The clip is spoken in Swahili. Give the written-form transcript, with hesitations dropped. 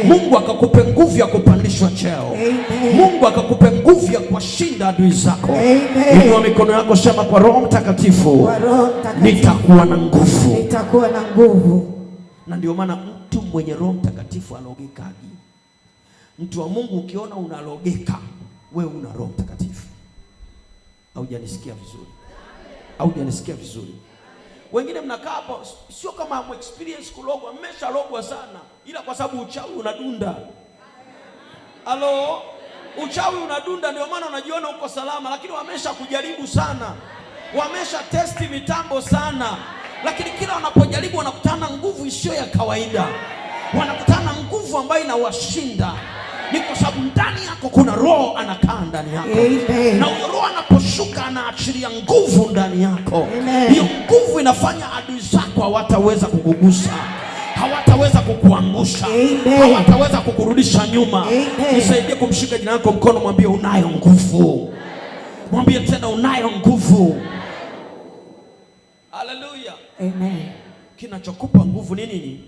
Mungu akakupe nguvu ya kupandishwa cheo. Amen. Mungu akakupe nguvu ya kuwashinda adui zako. Amen. Inua mikono yako, sema kwa Roho Mtakatifu, Kwa Roho Mtakatifu nitakuwa na nguvu. Nitakuwa na nguvu. Na ndio maana mtu mwenye Roho Mtakatifu alogekagi. Mtu wa Mungu, ukiona unalogeka, wewe una Roho Mtakatifu. Haujanisikia vizuri? Haujanisikia vizuri? Wengine mnakaa hapo, sio kama hamu experience kulogwa, mmeshalogwa sana, ila kwa sababu uchawi unadunda. Halo, uchawi unadunda, ndio maana unajiona uko salama, lakini wamesha kujaribu sana, wamesha test mitambo sana, lakini kila wanapojaribu wanakutana nguvu isiyo ya kawaida, wanakutana nguvu ambayo inawashinda. Ni kwa sababu ndani yako kuna roho anakaa ndani yako. Amen. Na huyo roho anaposhuka anaachilia nguvu ndani yako. Amen. Hiyo nguvu inafanya adui zako hawataweza kukugusa, hawataweza kukuangusha, Amen. Hawataweza kukurudisha nyuma. Amen. Nisaidie kumshika jina lako mkono, mwambie unayo nguvu. Mwambie tena unayo nguvu. Haleluya. Amen. Kinachokupa nguvu ni nini?